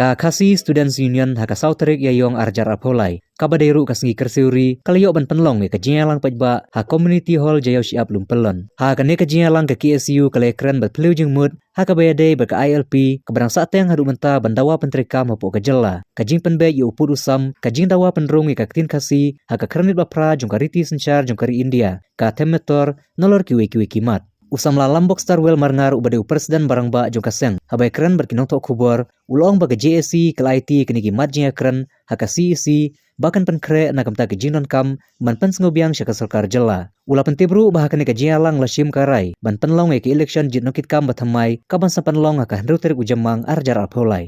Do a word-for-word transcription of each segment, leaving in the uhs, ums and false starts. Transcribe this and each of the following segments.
Ka Khasi Students Union ha ka saw tarik Ïaïong arhajar arphew lai, kaba dei ruh ka sngi kyrsiew ri, ka la ïoh ban pynlong ïa ka jingïalang paidbah ha Community Hall Jaiaw Shyiap Lympylon. Ha kane ka jingïalang ka K S U ka la ïakren bad phylliew jingmut ha kaba ïadei bad ka I L P kaba dang sahteng haduh mynta ban dawa pyntreikam hapoh ka jylla, ka jingpynbeit ïa u pud u sam, ka jingdawa pynrung ïa ka ktien Khasi ha ka khyrnit ba phra jong ka riti synshar jong ka ri India, ka Themeter, nalor kiwei kiwei ki mat. U samla Lambok Starwell Marngar, uba dei u president ba rangbah jong ka seng, haba ïakren bad ki nongthoh khubor, u la ong ba ka J A C ka la aiti ïa kine ki mat jingïakren ha ka C E C ba kan pynkhreh na ka bynta ka jingdonkam ban pynsngewbiang sha ka sorkar jylla. U la pyntip ruh ba ha kane ka jingïalang la shim ka rai ban pynlong ïa ka election jied nongkitkam ba thymmai, kaban sa pynlong ha ka hynriew tarik u Jymmang arhajar arphew lai.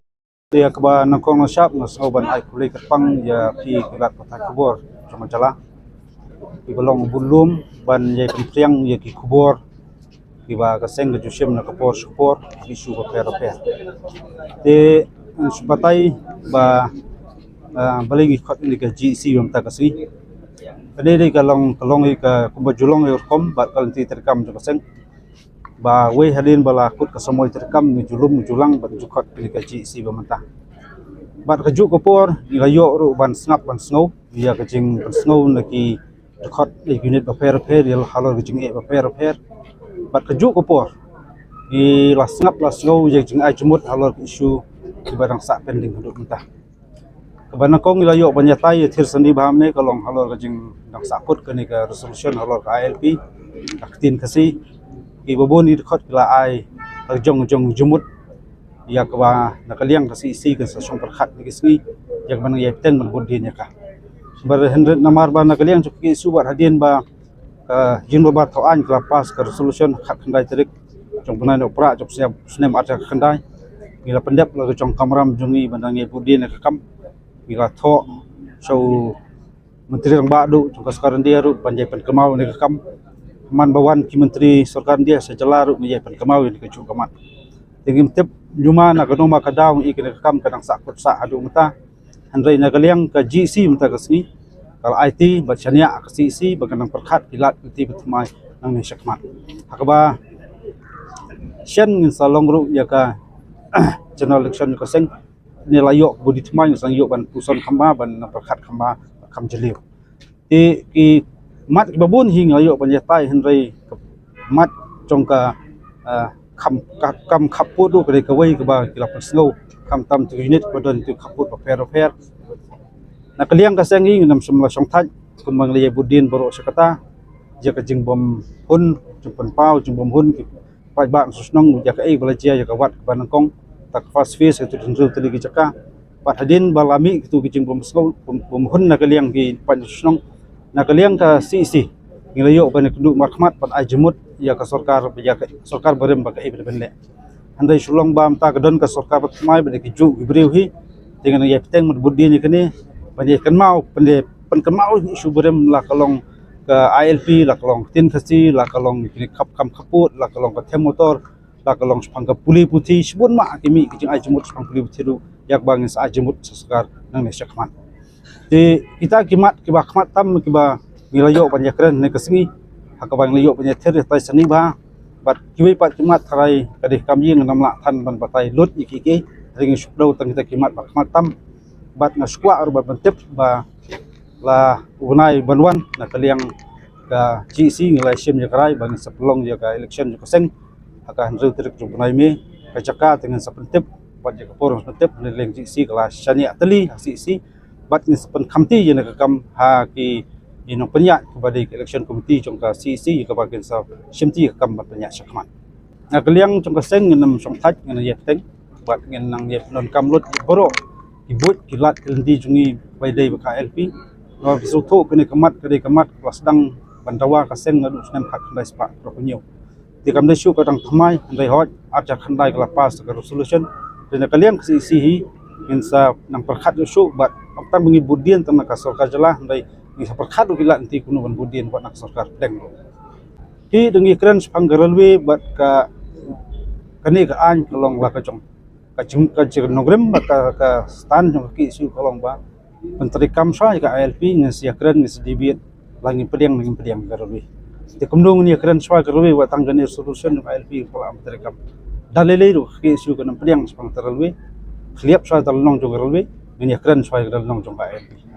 Ïa kaba nyngkong nyngshap nga sngew ban ai khublei kyrpang ïa phi ki lad pathai khubor jong ka jylla, kiba long bun lum ban ïai pynphriang ïa ki khubor kiba ka seng ka ju shim na ka por sha ka por, ki issue bapher bapher. Te ngan shu batai ba, ah, balei ngi khot ïa kane ka G E C ba mynta ka sngi. Kane dei ka long, ka long ïa ka kumba ju long ïa ka rukom bad ka lynti treikam jong ka seng, ba wei hadien ba la kut ka samoi treikam ngi ju lum ngi ju lang bad ngi ju khot ïa kane ka G E C ba mynta. Bad kajuh ka por ngi la ïoh ruh ban sngap ban sngew ïa ka jingpynsngew na ki dkhot ïa ki unit bapher bapher ïa halor ka jingeh bapher bapher. Bad kajuh ka por ngi la sngap la sngew ïa ka jingai jingmut halor ka issue kiba dang sah pending haduh mynta. Kaba nyngkong ngi la ïoh ban ïatai ïathir sani bha mynne ka long halor ka jingdang sahkut kane ka resolution halor ka I L P, ka ktien Khasi. Kiba bun ki dkhot ki la ai ka jong jong jingmut ïa kaba na ka liang ka C E C kan sa shong pyrkhat ïa ki sngi ïa kaba nang ïai bteng ban bud dien ïa ka. Ba hynrei namar ba na ka liang jong ka K S U bad hadien ba ka Jingbabar Thawaiñ ka la pass ka resolution khatkhyndai tarik jong u bnai Nohprah jong u snem, snem arhajar khatkhyndai. Ngi la pyndep la ka jong kamram jong ngi ban dang ïai bud dien ïa ka kam. Ngi la thoh sha u Myntri Rangbah duh jong ka Sorkar India ruh ban ïai pynkynmaw ïa ka kam. Man ba wan ki Myntri Sorkar India sha jylla ruh ngi ïai pynkynmaw ïa kajuh ka mat. Te ngim tip ñiuma na kano ma ka daw ngi ïa kane ka kam ka dang sahkut sah haduh mynta. Hynrei na ka liang ka G E C mynta ka sngi ka la aiti bad shaniah ha ka C E C ba kan nang pyrkhat ki lad ki lynti ba thymmai nangne shakhmat. Ha kaba shen ngin sa long ruh ïa ka general election ka seng. Ne la ïoh bud dien thymmai ngin sa ïoh ban puson kham bha ban nang pyrkhat kham bha kham jylliew. Te ki mat kiba bun hi ngi la ïoh ban ïatai hynrei ka mat jong ka, ah, kam, ka, kam khappud ruh ka dei kawei kaba ki la pynsngew khamtam tu unit ba don tu khappud bapher bapher. Na ka liang ka seng hi ngin ym shym la shongthait kumba ngi la ïai bud dien baroh shi katta. Ïa ka jingbym hun, jingpynpaw, jingbym hun ki paidbah nongshong shnong ïa kaei ba la jia ïa ka wat kaba nyngkong. Ta ka first phase ka tu hynriew tylli ki jaka. Bad hadien ba la mih kitu ki jingbym sngew, bym, bym hun na ka liang ki paid nongshong shnong. Na ka liang ka C E C ngi la ïoh ban ïakynduh markhmat ban ai jingmut ïa ka sorkar, ïa ka sorkar barim ba kaei ba dei ban leh. Hynrei shu long ba mynta ka don ka sorkar ba thymmai bad ïa kijuh ki briew hi. Te ngin ïai bteng ban bud dien ïa kane ban ïai kynmaw, ban ïai pynkynmaw ïa ki issue barim la ka long ka I L P, la ka long ktien Khasi, la ka long kine khap, kam khappud, la ka long ka them motor, la ka long shaphang ka pule puthi, shibun ma ki mih ki jingai jingmut shaphang pule puthi ruh ïa kaba ngin sa ai jingmut sha sorkar nangne shakhmat. Te kita ki mat kiba khmat tam kiba ngi la ïoh ban ïakren ne ka sngi ha kaba ngi la ïoh ban ïathir ïatai sani bha. Bad kiwei pat ki mat tharai ka dei kam ïing ngam lah than ban batai lut ïa ki ki. Hynrei ngi shu kdew tang kita ki mat ba khmat tam. Bad nga shu kwah ruh ban pyntip ba la u bnai ban wan na ka liang ka G E C ngi la shim ïa ka rai ba ngin sa pynlong ïa ka election jong ka seng ha ka hynriew tarik jong u bnai May. Ka jaka te ngin sa pyntip bad ïa ka por ngin sa pyntip na liang G E C ka la shaniah tylli ha C E C. Bad ngin sa pynkhamti ïa kane ka kam ha ki, ïa nongpynïaid kaba dei ka election committee jong ka C E C ïa kaba kin sa shimti ïa ka kam ban pynïaid shakhmat. Na ka liang jong ka seng ngin ym shongthait, ngin ïa bteng bad ngin nang ïa pyndonkam lut ïa baroh ki buit ki lad ki lynti jong ngi ba dei bad ka I L P. Namar ki sngewthuh kane ka mat ka dei ka mat kaba la sdang ban dawa ka seng naduh u snem khatkhyndai spah hynñiewphew. Te kam dei shuh ka dang thymmai, hynrei hooid arhajar khatkhyndai ka la pass ka resolution. Te na ka liang ka C E C hi ngin sa nang pyrkhat ïa shuh bad ym tang ba ngi bud dien tang na ka sorkar jylla, hynrei ngi sa pyrkhat ruh ki lad lynti kumno ban bud dien bad na ka sorkar pdeng ruh. Te dang ïakren shaphang ka railway bad ka, kane ka aiñ ka long la ka jong ka jing, ka jing nongrim bad ka, ka stand jong ka K S U ka long ba pyntreikam shwa ïa ka I L P ngin sa ïakren ngin sa debate la ngin pdiang la ngin pdiang ka railway. Te kumno ngin ïakren shwa ka railway wat tang kane resolution jong ka I L P ka la pyntreikam. Da lei lei ruh ka K S U kan ym pdiang shaphang ka railway. Khliap shuwa ka lynnong jong ka railway, ngin ïa kren shuwa ka lynnong jong ka I L P.